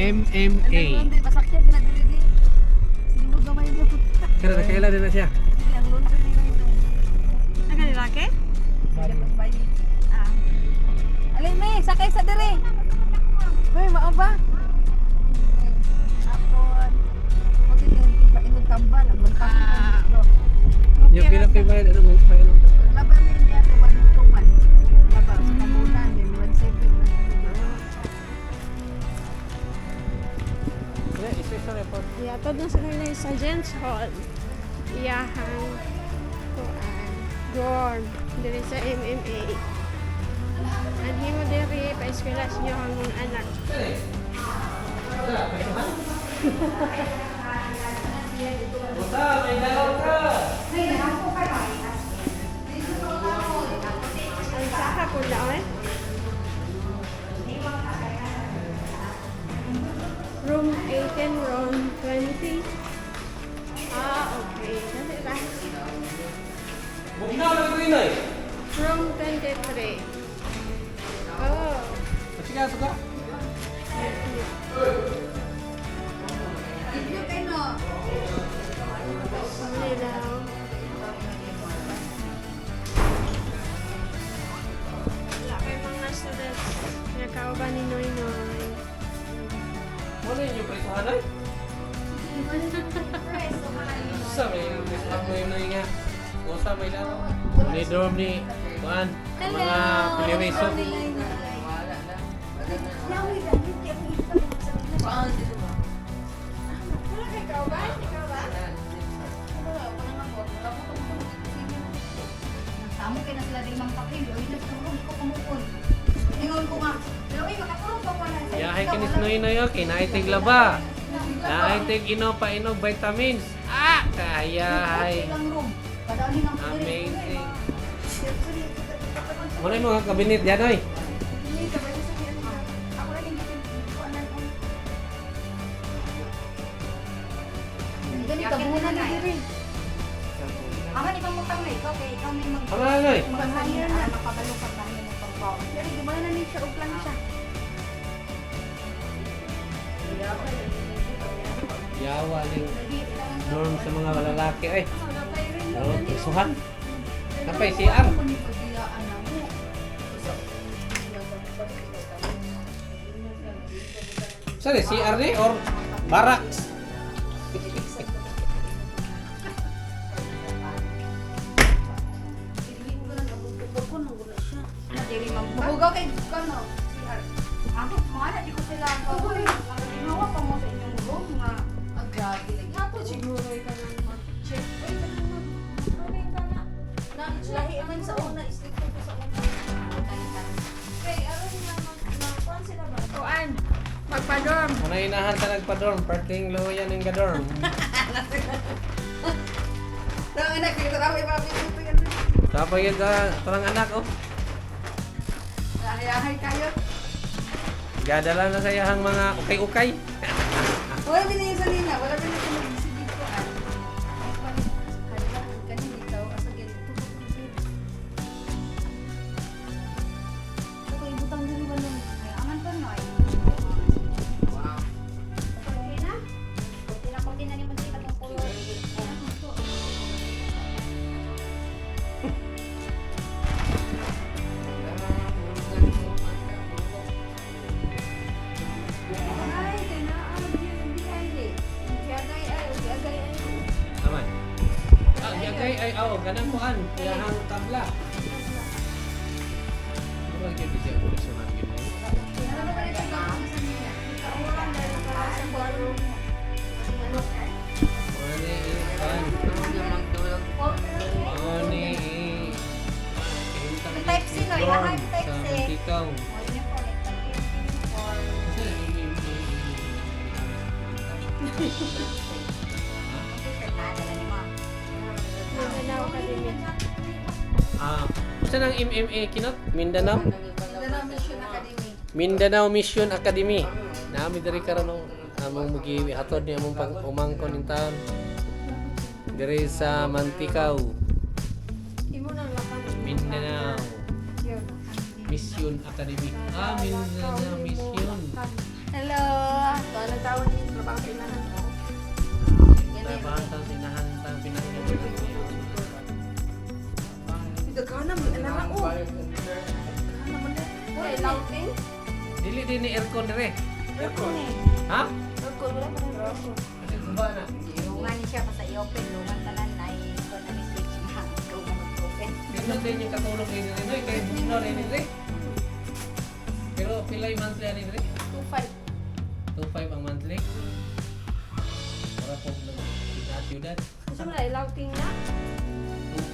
MMA. Masakyan ka na dili di. Sinimod na may mo. Pero nakailan din na siya. Sige, ang laundry nila ito. Aga nila ke? Bayi. Ah. Alay may, sakay sa dire. Hoy, mao ba? Apon. Okay, yung painog tambal, ang bantang. Ah. Yung pila pa bayad, ano mo pa ano? Laba mi niya to 121. Laba sa kabunan din 17. Yeah, isa isa report. Iya, to na sila na sa Gents Hall. Iyahang kuan dorm diri sa MMA. Anhi mo diri pa-eskwela sa inyo ang mga anak. Buta, may dalaw ka. Ang saka ko na eh. Room 18, room 20. Ah, okay. Dali ra. Bugnaw na ko yun ay. Room 23. Oh. Sige, suka. Video kay no. Sorry daw. Wala kay mga students. Nakauban ni Noy Noy. Wala yung presuhan ay. Sa may presuhan mo yun ay nga. Usa may laro. Ni dorm ni Juan, mga piliriso. Wala kay kauban? Ikaw ba? Tamo kay na sila din mang pakil, oy nagtulog ko kumukon. Ingon ko nga, pero oy makatulog pa ko na sa. Yahay kinis Noy Noy okay, naay tig laba. Naay tig ino pa inog vitamins. Ah, kaya ay. Amazing. Muna yung mga kabinet yan oy. Gani ka bunan na diri. Aman ibang mutang na ikaw kay ikaw may mag Ama noy. Mag-hire na makabalo ka ba mo pagbaon. Pero gimana na ni siya og plan siya. Yawa ning dorm sa mga lalaki ay. Oh, presuhan. Napay CR. Sorry, CR ni or barracks? Mahugaw kay kano CR. Ako mga na di ko sila kahoy. Ginawa pa mo sa inyong room nga ang grabe lagi. Ako siguro ikaw nang mag-check. Uy, ka nang mag-drawing ka na. Na lahi man sa una, sleep ko sa una. Kay, aron nga mag-kuan sila ba? Kuan. Magpa-dorm. Muna inahan sa nagpa-dorm, parting loya ng ga-dorm. Tang anak, kay taraw ipapi ko yan. Tapos yun sa parang anak oh. Ahay kayo. Gadala na sa iyahang mga ukay-ukay. Wala din yung sanina, wala din yung magsibig ko ah. Hala, kanin ikaw asa gyud ito. Ako ibutang diri ba nun? Ay, aman pa no ay. Okay na? Kurtina na ni mo diri katong color. Ay, kay naa di ay di. Giagay ay, giagay ay. Tama. Ah, gagay ay aw, ganang kuan, iyahang tabla. Mura gyud siya personal gyud. Ano ba ito sa sanina? Sa ballroom. Mani kuan. Mani Type C, no? Iyahang type Sa C. Mantikaw. Oh, uniform, like, uniform. Kasi T-shirt na, dala ni ma. Mindanao Academy. Ah, saan ang MMA kinot? Mindanao? Mindanao Mission Academy. Mindanao Mission Academy. Naami diri karon oh. Among mugi hatod ni among pang umangkon ning taon. Diri sa Manticao, Imo nang lakan. Mindanao Mission Academy. Ah, Mindanao Mission. Hello. ni aircon dire? Aircon eh. Ha? Aircon, wala pa rin aircon. Kasi guba na. Lungan siya pa sa i-open. Lungan tanan na i-on na switch na. Lungan open. Dito sa inyong katulog ni dire. Noy, kay bugnaw ni dire. Pero pilay monthly ani dire? 2.5. 2.5 ang monthly. Para po nag-ciudad. Gusto mo na ilauting na?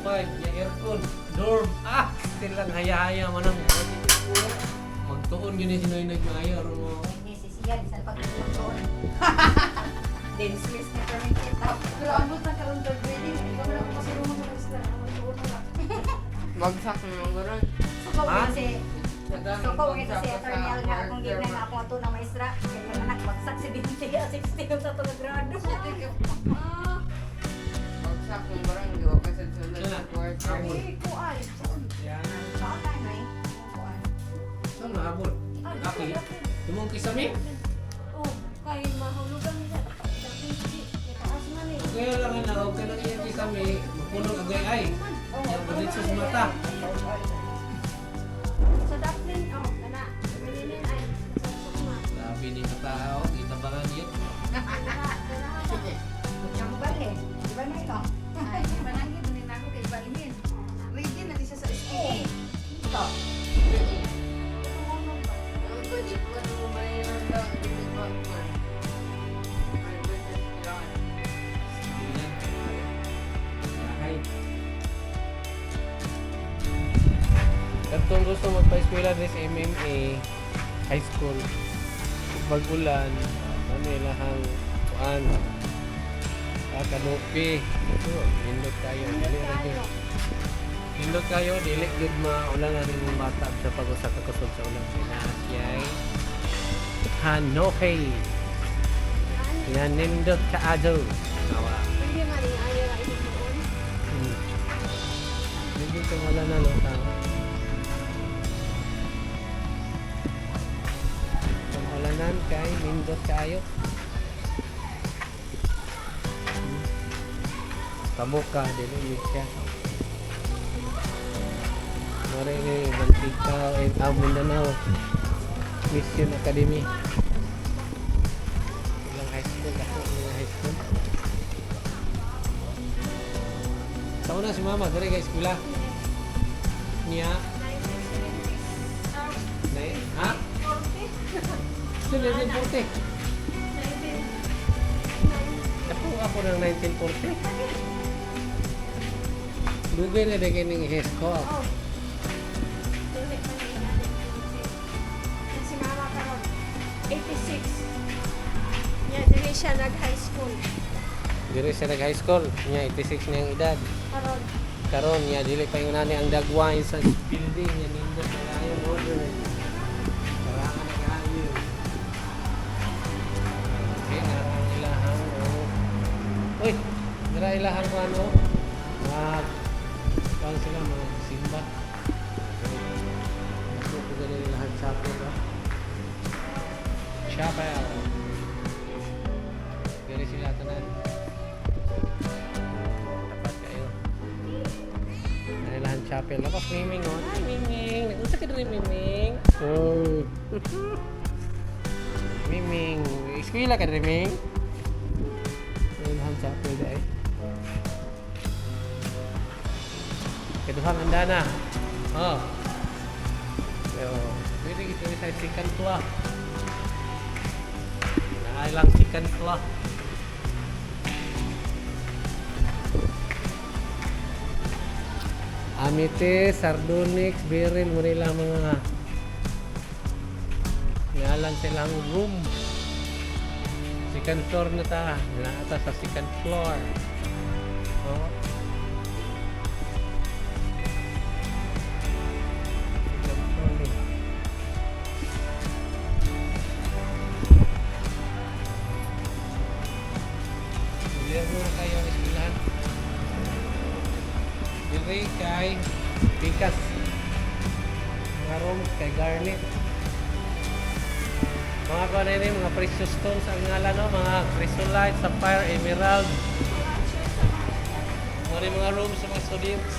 2.5 yung aircon. Dorm. Ah! Silang haya-haya man ang magtuon yun ni si Noy maayo aron mo. Hindi sisiyan sa pagtuon. Dance list ni permitted. Pero ang buta karon third grading, ikaw na ako pasulungan sa maestra. Magtuon na lang. Bagsak na mga garon. Suko Ha? kasi suko kasi si Attorney Al nga akong ginan nga akong ato na maestra. Kaya mga anak bagsak si 20 a 60 sa atong grado. Ah, Bagsak ng garon. Di ba kasi sunod sa quarter. eh, kuan. Yan. Saan na nay? Kuan. Saan mahabol? Okay. Tumong kisami? Oh, kay mahulugan nila. Dating si taas man eh. Kaya lang na, okay lang yung kisami. Mapunog agay ay. Yung badit sa mata. Sa Dublin, oh, kana. Mininin ay nasasok na. Grabe ni katao. Itabangan yun. Kana, Chambal eh. Di ba na ito? Ay, panangin din ako kay Balhin. Ready na di siya sa school. Ito. Ang pwede ko na mamayroon daw. Hindi ba man? Ay, pwede kailangan. Yahay. Katong gusto magpa-eskwela din sa MMA high school. Pag ulan, ano ilahang kuan. Ah, kanupi. Ito, nindot kayo. Dili ra gyud. Nindot kayo, dili gyud maulan na rin mong bata sa pag-usa ka kusog sa ulan. Sinasiyay. Hanokay. Yan, nindot kaado. Awa. Pwede man yung ayaw na inuun. Medyo kung wala na, no? Tama. Kung ulanan kay nindot kaayo. Tabok ka, dili yun siya. Mare ni Bantika and Mindanao Mission Academy. Ilang high school ako, ilang high school. Sa una si Mama, dere kay eskwela. Niya, 1970s. na, ha? 40. So, 1940. 19. Ako, ako ng 1940. Dugay na dagay ng ihesko. Oh. Dili man yung anak. Si Mama karon 86. Nya dili siya nag-high school. Dire siya nag-high school. Niya, 86 niyang edad. Karon Karon niya, dili pa yung nani ang dagway sa building. Niya, nindot na kayo order. Karaan na kayo. Okay, narang ilahang. Oh. Uy, nara ilahang ko ano? Mag, kuwan sila, mga simba. Okay. Gusto ko ganun ilahang chapel ba? Chapel. Dili sila tanan. Dapat kayo. Kanilahan chapel. Lapas miming oh. Hi Miming. Nag-unsa ka diri Miming? Oh. Miming, eskwela ka diri Ming? Kanilahan chapel dai. Kaduhang andana. Oh. Pero pwede kita sa second floor. Nailang second floor. Amethyst, sardonyx, beryl, mo nila mga ngalan silang room. Second floor na ta. Naata sa second floor. Oh. Second floor ni. Moderno na kayo ang eskwelahan. Diri kay Pikas. Mga rooms kay Garnet. Mga kuha na yun, mga precious stones ang ngalan, no? Mga chrysolite, sapphire, emerald. Mga rin mga rooms sa mga students.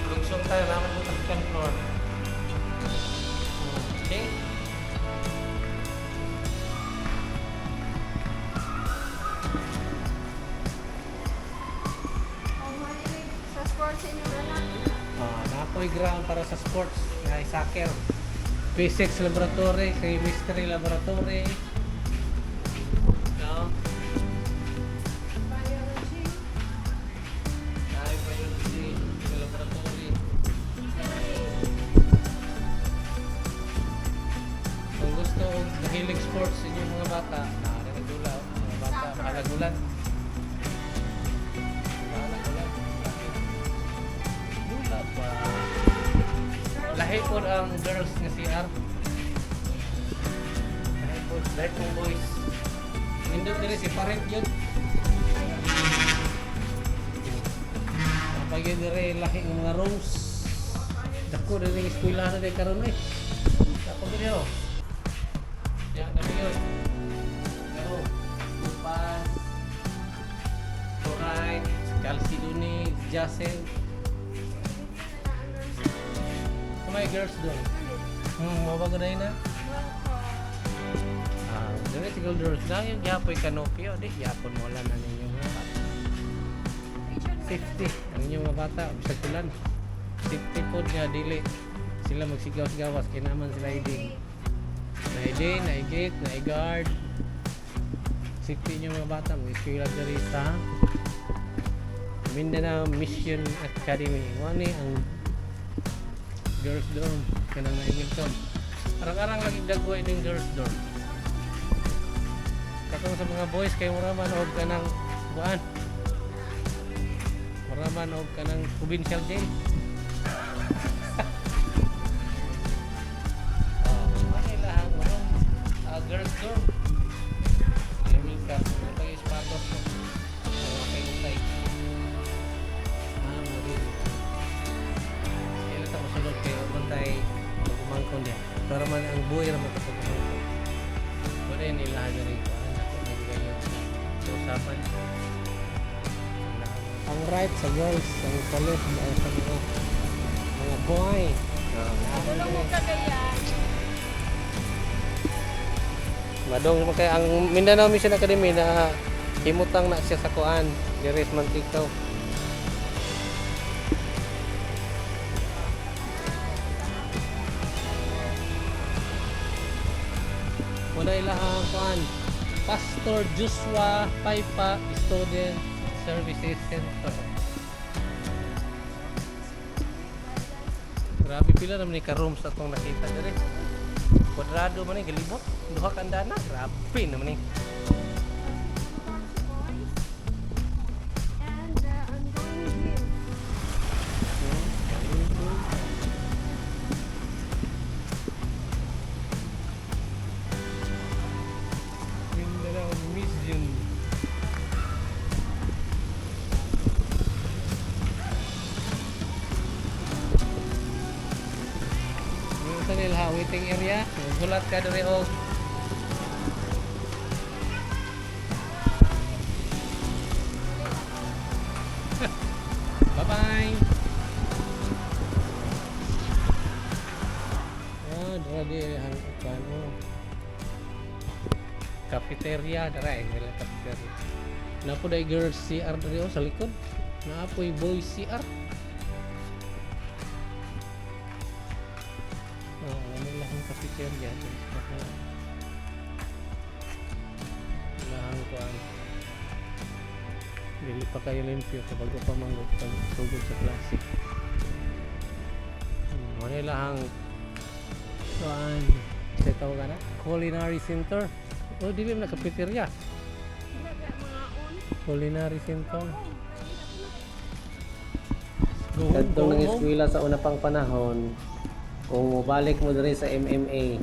Lugsong tayo, naman mo sa second floor. Okay? Napoy ground para sa sports, nga soccer. Physics laboratory, chemistry laboratory. No? Biology. Ay, biology laboratory. Kung gusto og mahilig sports inyong mga bata, nakakagula, mga bata, mahalagulan. Mahalagulan. Dula pa. Lahi po ang girls nga CR. Lahi po, lahi pong boys. Nindot diri si parent yun. Kapag yun diri lahi ng mga rooms. Dako diri ang eskwela na diri karon eh. Dako diri oh. Ya, kami yun. Pero, Lupas, Chloride, Calcidony, Jacen. Oh, may girls doon. Mabago na yun na. Ah, dili siguro girls na yung gihapoy canopy o di gihapon mo lang na ninyo mga bata. Safety ang inyong mga bata bisag ulan. Safety pod nga dili sila magsigaw-sigawas kay naman sila ID. Na ID, na gate, na guard. Safety inyong mga bata mag eskwela diri sa Mindanao Mission Academy. Wani ang girls dorm kanang na Milton. Arang-arang lagi dagway ning girls dorm. Katong sa mga boys kay mura man og kanang kuan. Mura man og kanang provincial jail. Oh, ano ilahang room? Ah, girls dorm. Leming ka, pag ispatos mo. Okay, utay. Ah, mo rin. Kailan ta mosulod kay bantay pagumangkon diya. Para man ang buhay ra man kapag umangkon. Wala yun ilahan na rin ko. Anak ko, nagigay sa usapan. Ang right sa girls, ang sa left, ang sa mga boy. Tulong mo Cagayan. Madong mo kay ang Mindanao Mission Academy na himutang na siya sa kuan, diri sa Mantikaw. Wala ilahang kuan. Pastor Joshua Paipa Student Services Center. Grabe pila naman ni ka-rooms atong nakita diri. Kwadrado man ni galibot. Duha ka andana. Grabe naman ni. And I'm going gym. Mindanao Museum. Yung sa nila, waiting area. Gulat ka diri og Bye-bye. Ah, dara di ang ano. Cafeteria dara eh, wala cafeteria. Napo day girls CR diri oh, sa likod. Naapoy boys CR. Oh, ano lang ang cafeteria diri sa mga. Lahang kuan. Dili pa kayo limpyo kapag pa manggod pag sugod sa klase. Wala lahang kuan sa tawag na culinary center. O dili man na cafeteria. Culinary center. Go home, Kadtong go nang home. eskwela sa una pang panahon, kung mobalik mo diri sa MMA,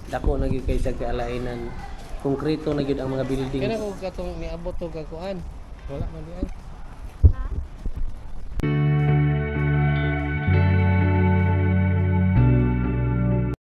dako na gyud kay siya kaalainan. Konkreto na gyud ang mga buildings. Kaya kung katong niabot to kakuan. Wala man di ay.